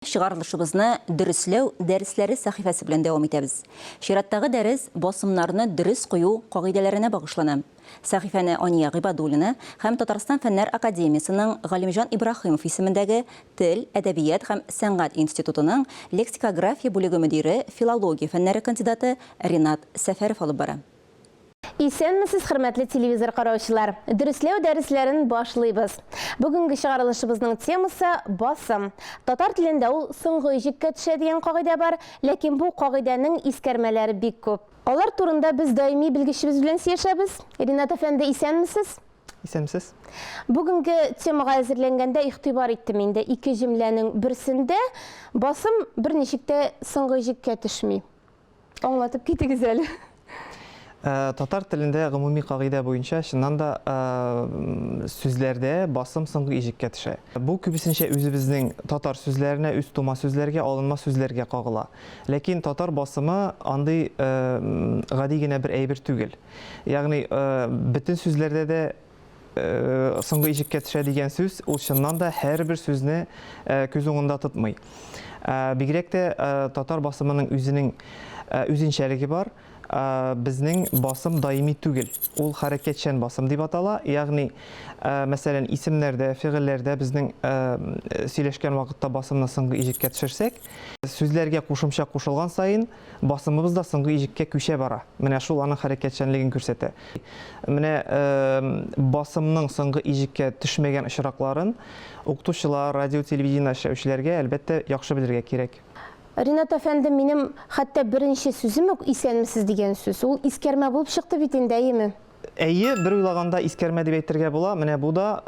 Чыгарылышыбызны Дөресләү дәресләре сәхифәсе белән дәвам итәбез. Чираттагы дәрес басымнарны дөрес кую кагыйдәләренә багышлана. Сәхифәне Ания Гыйбадуллина һәм Татарстан Фәннәр академиясенең Галимҗан Ибраһимов исемендәге Тел, әдәбият һәм сәнгать институтының лексикография бүлеге мөдире, филология фәннәре кандидаты Ринат Сәфәров алып бара. Исәнмесез, хөрмәтле телевизор караучылар! Дөресләү дәресләрен башлыйбыз. Бүгенге чыгарылышыбызның темасы басым. Татар телендә ул соңгы иҗеккә төшә дигән кагыйдә бар, ләкин бу кагыйдәнең искәрмәләре бик күп. Алар турында без даими белгечебез белән сөйләшәбез. Ринат әфәнде, исәнмесез! Исәнмесез! Бүгенге темага әзерләнгәндә игътибар иттем инде, ике җөмләнең берсендә басым берничек тә соңгы иҗеккә төшми. Аңлатып китегез әле. Э, татар телендә гомуми кагыйдә буенча чыннан да э, сүзләрдә басым соңгы иҗеккә төшә. Бу күбесенчә үзебезнең татар сүзләренә, үз тума сүзләргә, алынма сүзләргә кагыла. Ләкин татар басымы андый э, гади генә бер әйбер түгел. Ягъни бөтен сүзләрдә дә соңгы иҗеккә төшә дигән сүз, ул чыннан да һәрбер сүзне күз уңында тотмый. Бигрәк тә татар басымының үзенең үзенчәлеге бар. Безнең басым даими түгел. Ул хәрәкәтчән басым дип атала. Ягъни, мәсәлән, исемнәрдә, фигыльләрдә безнең сөйләшкән вакытта басымны соңгы иҗеккә төшерсәк, сүзләргә кушымча кушылган саен басымыбыз да соңгы иҗеккә күчә бара. Менә шул аның хәрәкәтчәнлеген күрсәтә. Менә басымның соңгы иҗеккә төшмәгән очракларын укытучылар, радио-телевидениедә эшләүчеләргә, әлбәттә, яхшы белергә кирәк. Ринат әфәнде, минем хәтта беренче сүзем үк исәнмесез дигән сүз. Ул искәрмә булып чыкты бит инде, әйеме? Әйе, бер уйлаганда искәрмә дип әйтергә була. Менә бу да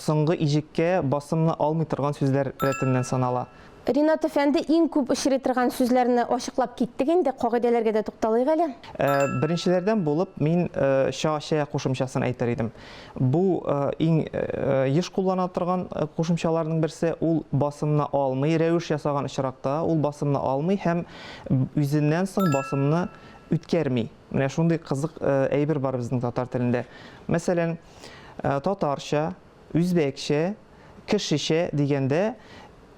соңгы иҗеккә басымны алмый торган сүзләр рәтеннән санала. Ринат әфәнде, иң күп очрый торган сүзләрне ачыклап киттек инде, кагыйдәләргә дә тукталыйк әле. Беренчеләрдән булып мин ча, чә кушымчасын әйтер идем. Бу иң еш куллана торган кушымчаларның берсе. Ул басымны алмый, рәвеш ясаган очракта ул басымны алмый һәм үзеннән соң басымны үткәрми. Менә шундый кызык әйбер бар безнең татар телендә. Мәсәлән, татарча, үзбәкчә, кешечә дигәндә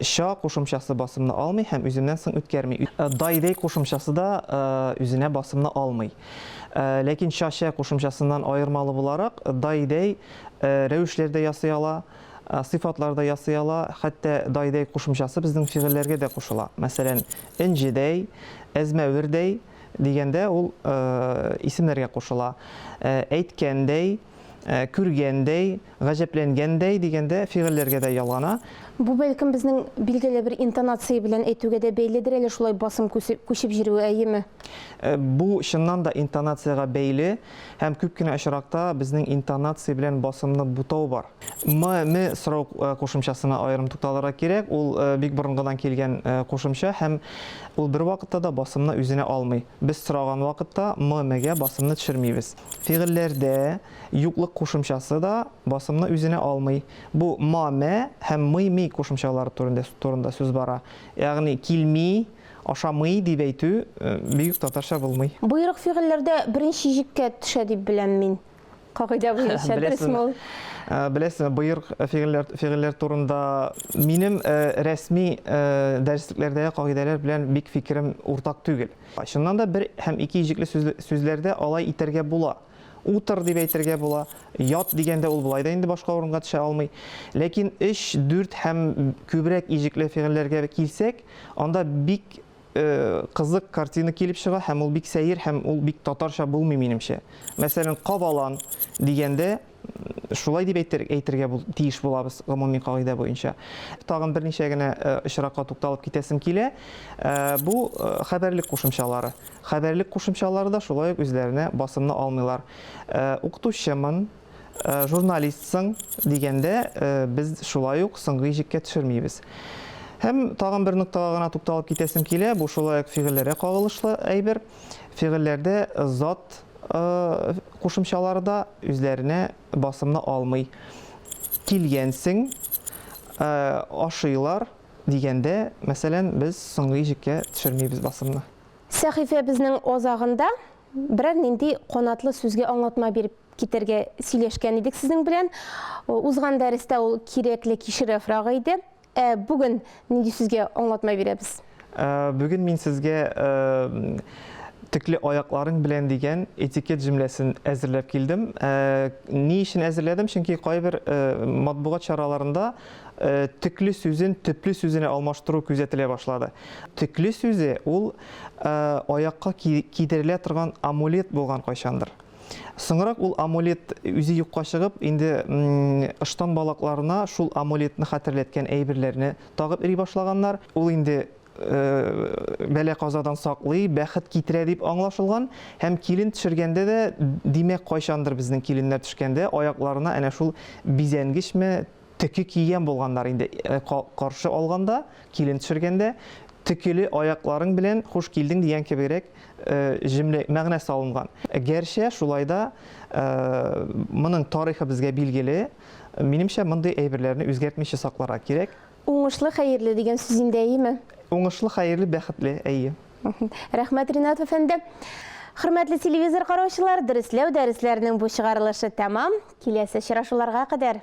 ча кушымчасы басымны алмый һәм үзеннән соң үткәрми. Дай-дәй кушымчасы да үзенә басымны алмый. Ләкин ча-чә кушымчасыннан аермалы буларак, дай-дәй рәвешләр дә ясый ала, сыйфатлар да ясый ала, хәтта дай-дәй кушымчасы безнең фигыльләргә дә кушыла. Мәсәлән, энҗедәй, әзмәвердәй дигәндә ул исемнәргә кушыла. Әйткәндәй, күргәндәй, гаҗәпләнгәндәй дигәндә фигыльләргә дә ялгана. Бу, бәлкем, безнең билгеле бер интонация белән әйтүгә дә бәйледер әле шулай басым күчеп йөрүе, әйеме? Бу, чыннан да, интонациягә бәйле һәм күп кенә очракта безнең интонация белән басымны бутау бар. М, ме сорау кушымчасына аерым тукталырга кирәк. Ул бик борынгыдан килгән кушымча һәм ул бервакытта да басымны үзенә алмый. Без сораган вакытта м, мегә басымны төшермибез. Фигыльләрдә юклык кушымчасы да басымны үзенә алмый. Бу ма, мә һәм мый, ми кушымчалары турында, турында сүз бара. Ягъни килми, ашамый дип әйтү бик үк татарча булмый. Боерык фигыльләрдә беренче иҗеккә төшә дип беләм мин. Кагыйдә буенча, дөресме ул? Беләсезме, боерык фигыльләр, фигыльләр турында минем рәсми дәреслекләрдәге кагыйдәләр белән бик фикерем уртак түгел. Чыннан да бер һәм ике иҗекле сүзләрдә алай итәргә була. Утыр дип әйтергә була, ят дигәндә ул болай да инде башка урынга төшә алмый. Ләкин өч, дүрт һәм күбрәк иҗекле фигыльләргә килсәк, анда бик кызык картина килеп чыга һәм ул бик сәер һәм ул бик татарча булмый минемчә. Мәсәлән, кабалан дигәндә Шулай дип әйтер, әйтергә бул, тиеш булабыз гомуми кагыйдә буенча. Тагын берничә генә э, очракка тукталып китәсем килә. Э, бу э, хәбәрлек кушымчалары. Хәбәрлек кушымчалары да шулай ук үзләренә басымны алмыйлар. Укытучымын, журналистсың дигәндә без шулай ук соңгы иҗеккә төшермибез. Һәм тагын бер ноктага гына тукталып китәсем килә. Бу шулай ук фигыльләргә кагылышлы әйбер. Фигыльләрдә зат кушымчалары да үзләренә басымны алмый. Килгәнсең, ашыйлар дигәндә, мәсәлән, без соңгы иҗеккә төшермибез басымны. Сәхифәбезнең азагында берәр нинди канатлы сүзгә аңлатма биреп китәргә сөйләшкән идек сезнең белән. Узган дәрестә ул кирәкле кишер яфрагы иде. Ә бүген нинди сүзгә аңлатма бирәбез? Бүген мин сезгә төкле аякларың белән дигән этикет җөмләсен әзерләп килдем. Ни өчен әзерләдем? Чөнки кайбер матбугат чараларында төкле сүзен төпле сүзенә алмаштыру күзәтелә башлады. Төкле сүзе ул аякка кидерелә торган амулет булган кайчандыр. Соңрак ул амулет үзе юкка чыгып, инде ыштан балакларына шул амулетны хәтерләткән әйберләрне тагып йөри башлаганнар. Ул инде бәла-казадан саклый, бәхет китерә дип аңлашылган. Һәм килен төшергәндә дә, димәк, кайчандыр безнең киленнәр төшкәндә аякларына әнә шул бизәнгечме, төке кигән булганнар инде каршы алганда, килен төшергәндә, төкеле аякларың белән хуш килдең дигән кебегрәк җөмлә мәгънә салынган. Гәрчә шулай да моның тарихы безгә билгеле. Минемчә, мондый әйберләрне үзгәртмичә сакларга кирәк. Уңышлы, хәерле дигән сүз инде, әйеме? Уңышлы, хәерле, бәхетле, әйе. Рәхмәт, Ринат әфәнде. Хөрмәтле телевизор караучылар, дөресләү дәресләренең бу чыгарылышы тәмам. Киләсе очрашуларга кадәр.